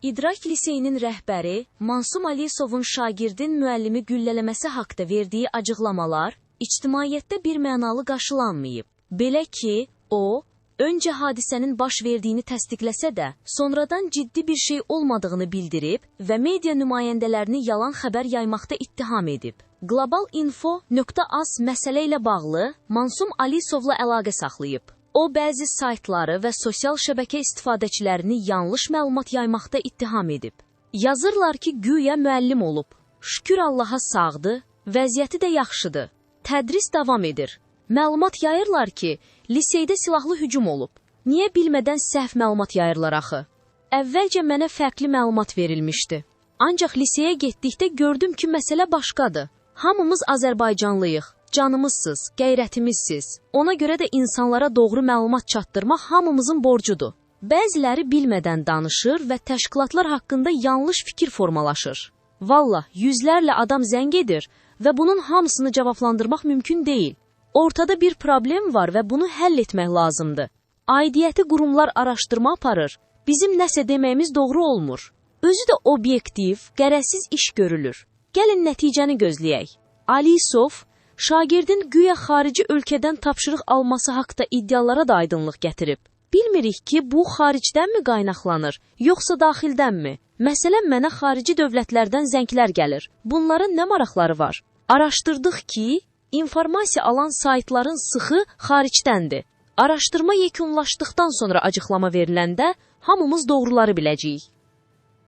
İdrak Liseyinin rəhbəri Mansum Alisovun şagirdin müəllimi güllələməsi haqda verdiyi acıqlamalar ictimaiyyətdə birmənalı qarşılanmayıb. Belə ki, o, öncə hadisənin baş verdiyini təsdiqləsə də, sonradan ciddi bir şey olmadığını bildirib və media nümayəndələrini yalan xəbər yaymaqda ittiham edib. Globalinfo.az məsələ ilə bağlı Mansum Alisovla əlaqə saxlayıb. O, bəzi saytları və sosial şəbəkə istifadəçilərini yanlış məlumat yaymaqda ittiham edib. Yazırlar ki, güya müəllim olub. Şükür Allaha sağdır, vəziyyəti də yaxşıdır. Tədris davam edir. Məlumat yayırlar ki, liseydə silahlı hücum olub. Niyə bilmədən səhv məlumat yayırlar axı? Əvvəlcə mənə fərqli məlumat verilmişdi. Ancaq liseyə getdikdə gördüm ki, məsələ başqadır. Hamımız Azərbaycanlıyıq, canımızsız, qeyrətimizsiz. Ona görə də insanlara doğru məlumat çatdırmaq hamımızın borcudur. Bəziləri bilmədən danışır və təşkilatlar haqqında yanlış fikir formalaşır. Vallah, yüzlərlə adam zəng edir və bunun hamısını cavablandırmaq mümkün deyil. Ortada bir problem var və bunu həll etmək lazımdır. Aidiyyəti qurumlar araşdırma aparır. Bizim nəsə deməyimiz doğru olmur. Özü də obyektiv, qərəzsiz iş görülür. Gəlin nəticəni gözləyək. Alisov, şagirdin güya xarici ölkədən tapşırıq alması haqda iddialara da aydınlıq gətirib. Bilmirik ki, bu xaricdənmi qaynaqlanır, yoxsa daxildənmi? Məsələn, mənə xarici dövlətlərdən zənglər gəlir. Bunların nə maraqları var? Araşdırdıq ki, informasiya alan saytların sıxı xaricdəndir. Araşdırma yekunlaşdıqdan sonra açıqlama veriləndə hamımız doğruları biləcəyik.